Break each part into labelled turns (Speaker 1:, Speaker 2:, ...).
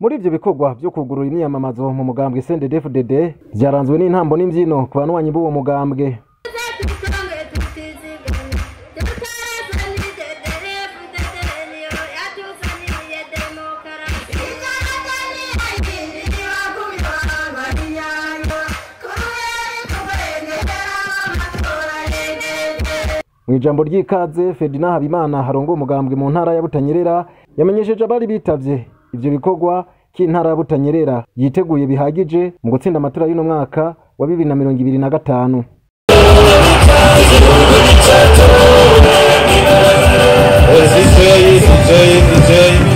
Speaker 1: Muri ivyo bikorwa vyo kugurura imyiyamamazo mu mugambwe CNDD-FDD vyaranzwe n'intambo n'imvyino ku banywanyi b'uwo mugambwe. Mw'ijambo ry'ikaze, Ferdinand Habimana harongoye umugambwe mu ntara ya Butanyerera yamenyesheje abari bitavye ivyo bikorwa ko intara ya Butanyerera yiteguye bihagije mu gutsinda amatora y'uno mwaka wa 2025.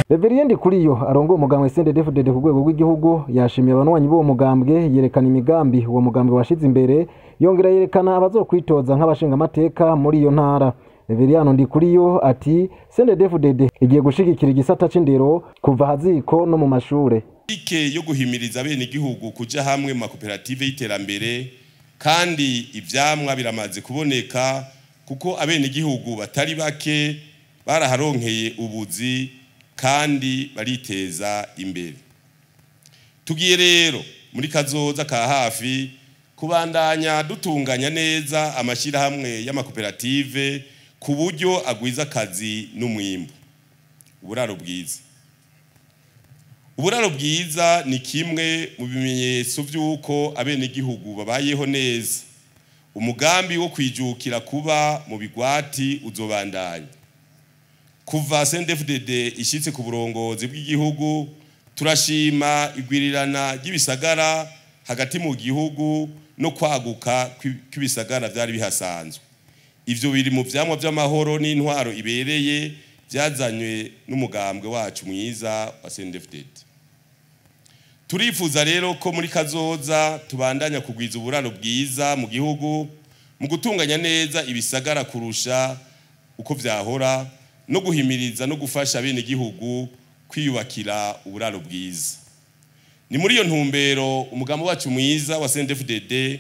Speaker 1: Reverien Ndikuriyo arongoye umugambwe CNDD-FDD ku rwego rw'igihugu yashimiye abanywanyi b'uwo mugambwe, yerekana imigambi uwo mugambwe washize imbere, yongera yerekana abazokwitoza nk'abashingamateka muri iyo ntara. Reverien Ndikuriyo ati CNDD-FDD igiye gushigikira igisata c'indero kuva haziko no mu mashure.
Speaker 2: Ike yo guhimiriza bene igihugu kuja hamwe mu makoperative y'iterambere, kandi ivyamwa biramaze kuboneka kuko abene igihugu batari bake baraharonkeye ubuzi kandi bariteza imbere. Tugiye rero muri kazoza ka hafi kubandanya dutunganya neza amashyirahamwe y'amakoperative ku buryo agwiza akazi n'umwimbu. Uburaro bwiza. Uburaro bwiza ni kimwe mu bimenyetso by'uko abenegihugu babayeho neza. Umugambi wo kwijukira kuba mu bigwati uzobandanya. Kuva CNDD-FDD ishitse ku burongozi bw'igihugu, turashima igwirirana ry'ibisagara hagati mu gihugu no kwaguka kw'ibisagara vyari bihasanzwe. Ivyo biri mu vyamwa vy'amahoro n'intwaro ibereye vyazanywe n'umugambwe wacu mwiza wa CNDD-FDD. Turifuza rero ko muri kazoza tubandanya kugwiza uburaro bwiza mu gihugu mu gutunganya neza ibisagara kurusha uko vyahora, no guhimiriza no gufasha bene gihugu kwiyubakira uburaro bwiza. Ni muri iyo ntumbero umugambi wacu mwiza wa CNDD-FDD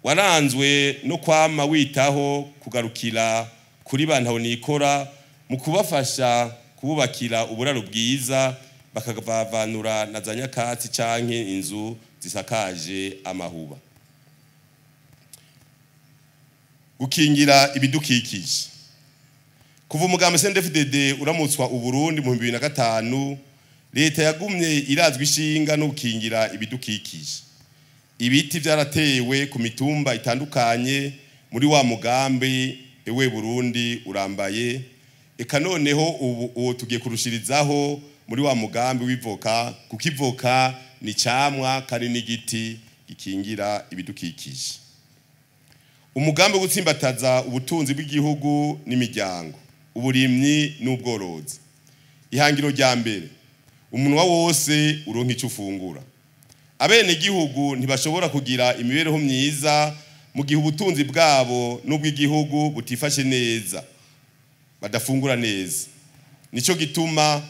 Speaker 2: waranzwe no kwama witaho kugarukira kuri bantu nikora mu kubafasha kububakira uburaro bwiza bakavavanura na za nyakatsi canke inzu zisakaje amahuba. Gukingira ibidukikije. Kuva umugambi CNDD-FDD uramutswa Uburundi mu 2005, leta yagumye irazwa ishinga no gukingira ibidukikije. Ibiti vyaratewe ku mitumba itandukanye muri wa mugambi Ewe Burundi urambaye, eka noneho ubu tugiye kurushirizaho muri wa mugambi w'ivoka, kuko ivoka ni camwa kandi n'igiti gikingira ibidukikije. Umugambi wo gutsimbataza ubutunzi bw'igihugu n'imiryango, uburimyi n'ubworozi. Ihangiro rya mbere, umunwa wose uronka ico ufungura. Abene gihugu ntibashobora kugira imibereho myiza mu gihe ubutunzi bwabo n'ubw'igihugu butifashe neza, badafungura neza. Nico gituma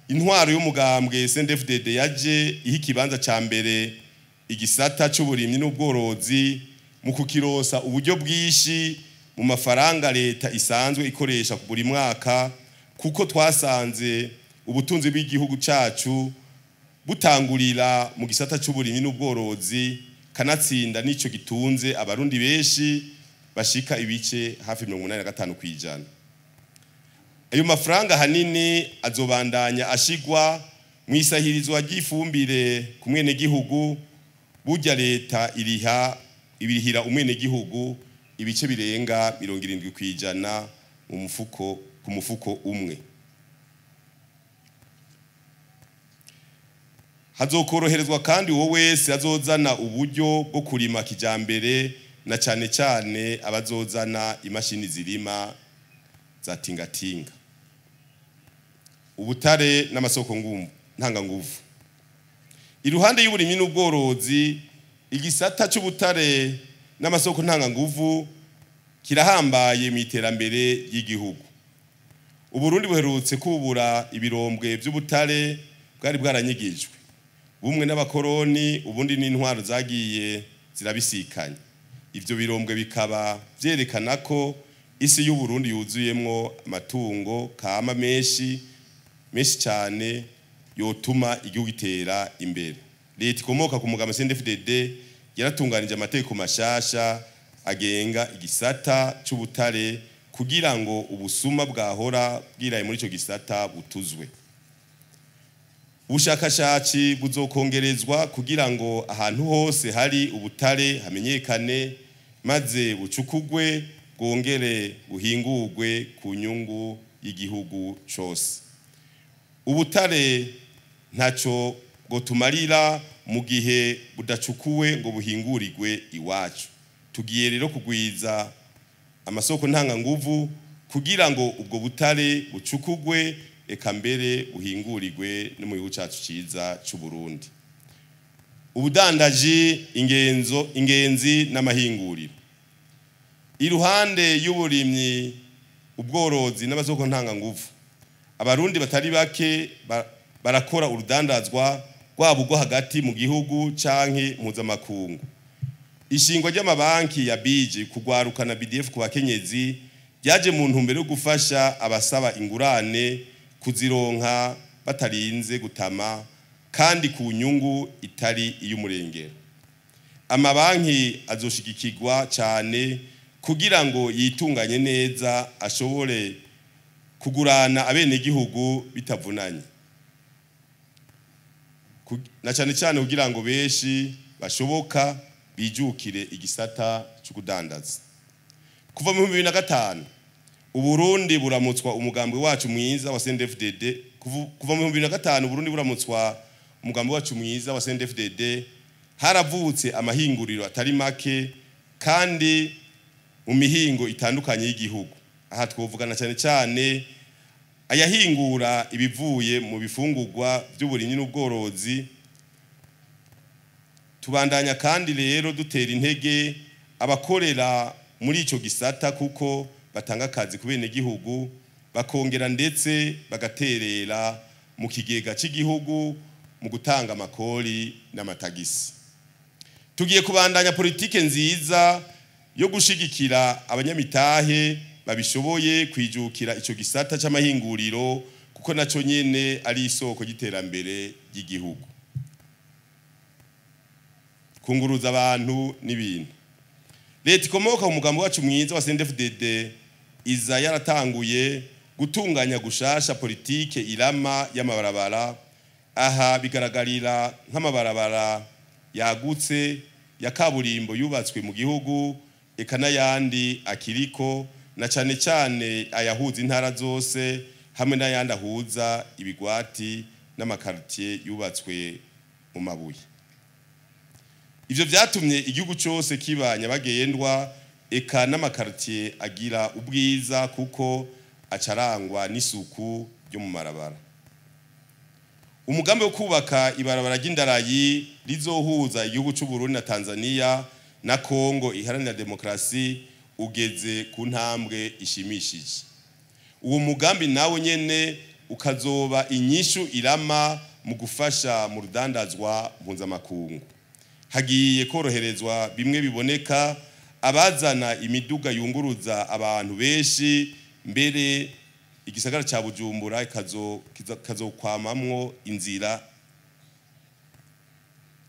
Speaker 2: intwaro y'umugambwe CNDD-FDD yaje iha ikibanza ca mbere igisata c'uburimyi n'ubworozi mu kukirosa uburyo bwinshi mu mafaranga leta isanzwe ikoresha buri mwaka, kuko twasanze ubutunzi bw'igihugu cacu butangurira mu gisata c'uburimyi n'ubworozi, kanatsinda nico gitunze abarundi benshi bashika ibice hafi 85%. Ayo mafaranga hanini azobandanya ashigwa mu isahirizwa ry'ifumbire ku mwenegihugu. Burya leta iriha ibirihira umwenegihugu ibice birenga 70% mu mufuko, ku mufuko umwe. Hazokoroherezwa kandi uwo wese azozana uburyo bwo kurima kijambere, na cane cane abazozana imashini zirima za tingatinga. Ubutare n'amasoko ntanganguvu. Iruhande y'uburimyi n'ubworozi, igisata c'ubutare n'amasoko ntanganguvu kirahambaye mu iterambere ry'igihugu. Uburundi buherutse kubura ibirombwe vy'ubutare bwari bwaranyigijwe, bumwe n'abakoroni, ubundi n'intwaro zagiye zirabisikanya. Ivyo birombwe bikaba vyerekana ko isi y'Uburundi yuzuyemwo amatungo kama menshi menshi cyane yotuma igihugu gitera imbere. Leta ikomoka ku mugambi CNDD-FDD yaratunganije amategeko mashasha agenga igisata c'ubutare kugira ngo ubusuma bwahora bwiraye muri ico gisata butuzwe. Ubushakashatsi buzokongerezwa kugira ngo ahantu hose hari ubutare hamenyekane, maze bucukugwe bwongere buhingurwe ku nyungu y'igihugu cose. Ubutare ntaco bwotumarira mu gihe budacukuwe ngo buhingurirwe iwacu. Tugiye rero kugwiza amasoko ntanganguvu kugira ngo ubwo butare bucukugwe eka mbere buhingurirwe no mu gihugu cyacu ciza c'u Burundi. Ubudandaji, ingenzi n'amahinguriro. Iruhande y'uburimyi, ubworozi n'amasoko ntanganguvu, abarundi batari bake barakora urudandazwa rwabo rwo hagati mu gihugu canke mpuzamakungu. Ishingwa ry'amabanki ya BIJE kugwaruka na BDF ku bakenyezi ryaje mu ntumbero yo gufasha abasaba ingurane kuzironka batarinze gutama kandi ku nyungu itari iy'umurengero. Amabanki azoshigikirwa cyane kugira ngo yitunganye neza ashobore kugurana abenegihugu bitavunanye, na cyane cyane kugira ngo benshi bashoboka bijukire igisata cyo kudandaza. Kuva mu 2005 Uburundi buramutswa umugambi wacu mwiza wa CNDD-FDD. Kuva mu 2005 Uburundi buramutswa umugambi wacu mwiza wa CNDD-FDD, haravutse amahinguriro atari make kandi mu mihingo itandukanye y'igihugu. Aha twovugana cyane cyane ayahingura ibivuye mu bifungurwa by'uburimyi n'ubworozi. Tubandanya kandi rero dutera intege abakorera muri ico gisata kuko batanga akazi ku benegihugu, bakongera ndetse bagaterera mu kigega cy'igihugu mu gutanga amakori n'amatagisi. Tugiye kubandanya politike nziza yo gushigikira abanyamitahe babishoboye kwijukira ico gisata c'amahinguriro kuko naco nyene ari isoko y'iterambere ry'igihugu. Kunguruza abantu n'ibintu. Leta ikomoka mu mugambi wacu mwiza wa CNDD-FDD iza yaratanguye gutunganya gushasha politike irama y'amabarabara. Aha bigaragarira nk'amabarabara yagutse ya kaburimbo yubatswe mu gihugu eka n'ayandi akiriko, na cyane cyane ayahuza intara zose hamwe n'ayandi ahuza ibigwati n'amakartier yubatswe mu mabuye. Ivyo vyatumye igihugu cyose kiba nyabagendwa eka n'amakartier agira ubwiza kuko acarangwa n'isuku ryo mu marabara. Umugambi wo kubaka ibarabara ry'indarayi rizohuza igihugu cy'u Burundi na Tanzania na Kongo iharanira demokrasi ugeze ku ntambwe ishimishije. Uwo mugambi nawo nyene ukazoba inyishu irama mu gufasha mu rudandazwa mpuzamakungu. Hagiye koroherezwa bimwe biboneka abazana imiduga yunguruza abantu benshi, mbere igisagara ca Bujumbura kazokwamamwo inzira,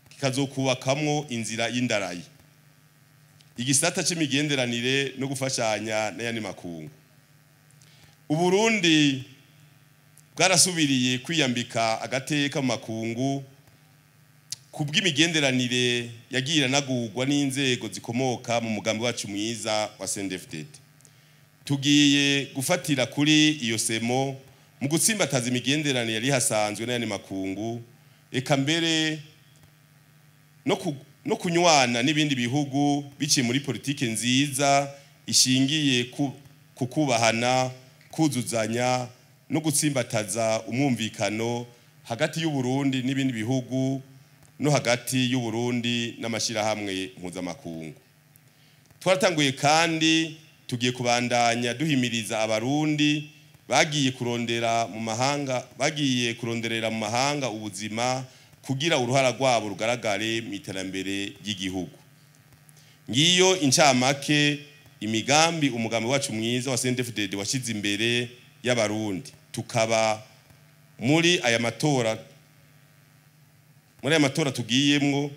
Speaker 2: kikazokubakamwo inzira y'indarayi. Igisata c'imigenderanire no gufashanya n'ayandi makungu. Uburundi bwarasubiriye kwiyambika agateka mu makungu kubw'imigenderanire yagiye iranagurwa n'inzego zikomoka mu mugambi wacu mwiza wa CNDD-FDD. Tugiye gufatira kuri iyo semo mu gutsimbataza imigenderanire yari hasanzwe n'ayandi makungu, eka mbere no kunywana n'ibindi bihugu biciye muri politike nziza ishingiye ku kubahana, kuzuzanya no gutsimbataza umwumvikano hagati y'u Burundi n'ibindi bihugu no hagati y'u Burundi n'amashirahamwe mpuzamakungu. Twaratanguye kandi tugiye kubandanya duhimiriza abarundi bagiye kurondera mu mahanga, bagiye kuronderera mu mahanga ubuzima kugira uruhara rwabo rugaragare mu iterambere ry'igihugu. Ngiyo incamake imigambi umugambi wacu mwiza wa CNDD-FDD washize imbere y'abarundi, tukaba Muri aya matora tugiyemwo,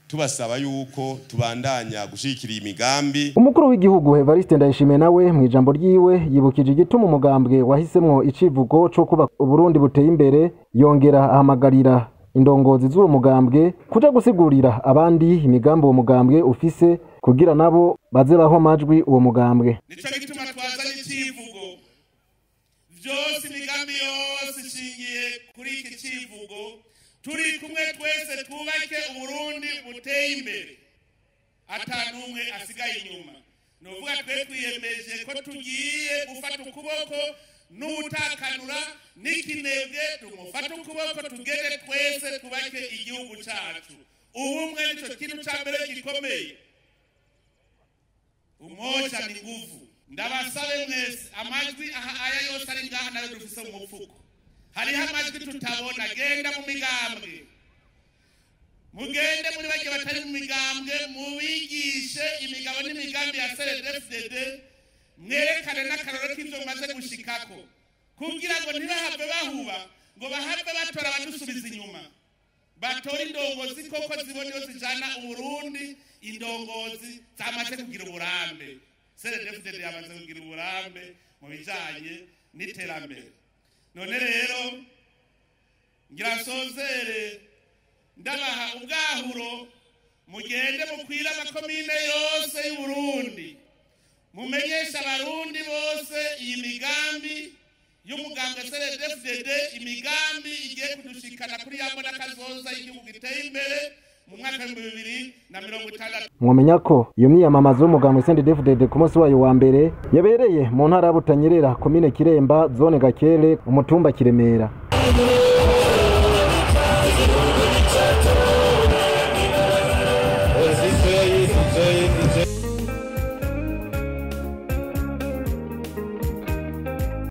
Speaker 2: tubasaba yuko tubandanya gushikira imigambi.
Speaker 1: Umukuru w'igihugu Evariste Ndayishimiye nawe mu ijambo ryiwe yibukije igituma umugambwe wahisemwo icivugo co kuba Uburundi buteye imbere, yongera ahamagarira indongozi z'uwo mugambwe kuja gusigurira abandi imigambi uwo mugambwe ufise kugira nabo baze baho amajwi uwo mugambwe.
Speaker 3: Nico gituma twazanye icivugo, vyose imigambi yose ishingiye kuri iki civugo, turi kumwe twese twubake Uburundi buteye imbere, ata n'umwe asigaye inyuma. Novuga twe twiyemeje ko tugiye gufata ukuboko n'utakanura n'ikinebwe, tumufate ukuboko tugende twese twubake igihugu cacu. Ubumwe nico kintu ca mbere gikomeye. Umoja ni nguvu. Ndabasabe mwese, amajwi aha aya yose ari ngaha nayo dufise mu mufuko. Hariho amajwi tutabona. Genda mu migambwe, mugende muri bake batari mu migambwe, mubigishe imigabo n'imigambi ya CNDD-FDD, mwerekane n'akarorero k'ivyo mumaze gushikako, kugira ngo ntibahave bahuba ngo bahave batora abadusubiza inyuma. Batora indongozi koko zibona iyo zijana Uburundi, indongozi zamaze kugira uburambe. CNDD-FDD yamaze kugira uburambe mu bijanye n'iterambere. None rero ngira nsozere ndabaha ubwahuro, mugende mukwira amakomine yose y'Uburundi, mumenyeshe abarundi bose iyi migambi y'umugambwe CNDD-FDD, imigambi igiye kudushikana kuri ya mbona kazoza y'igihugu giteye imbere mu mwaka 2060.
Speaker 1: Mwomenya ko iyo myiyamamazo y'umugambwe CNDD-FDD ku munsi wayo wa mbere yabereye mu ntara ya Butanyerera, komine Kiremba, zone Gakere, umutumba Kiremera.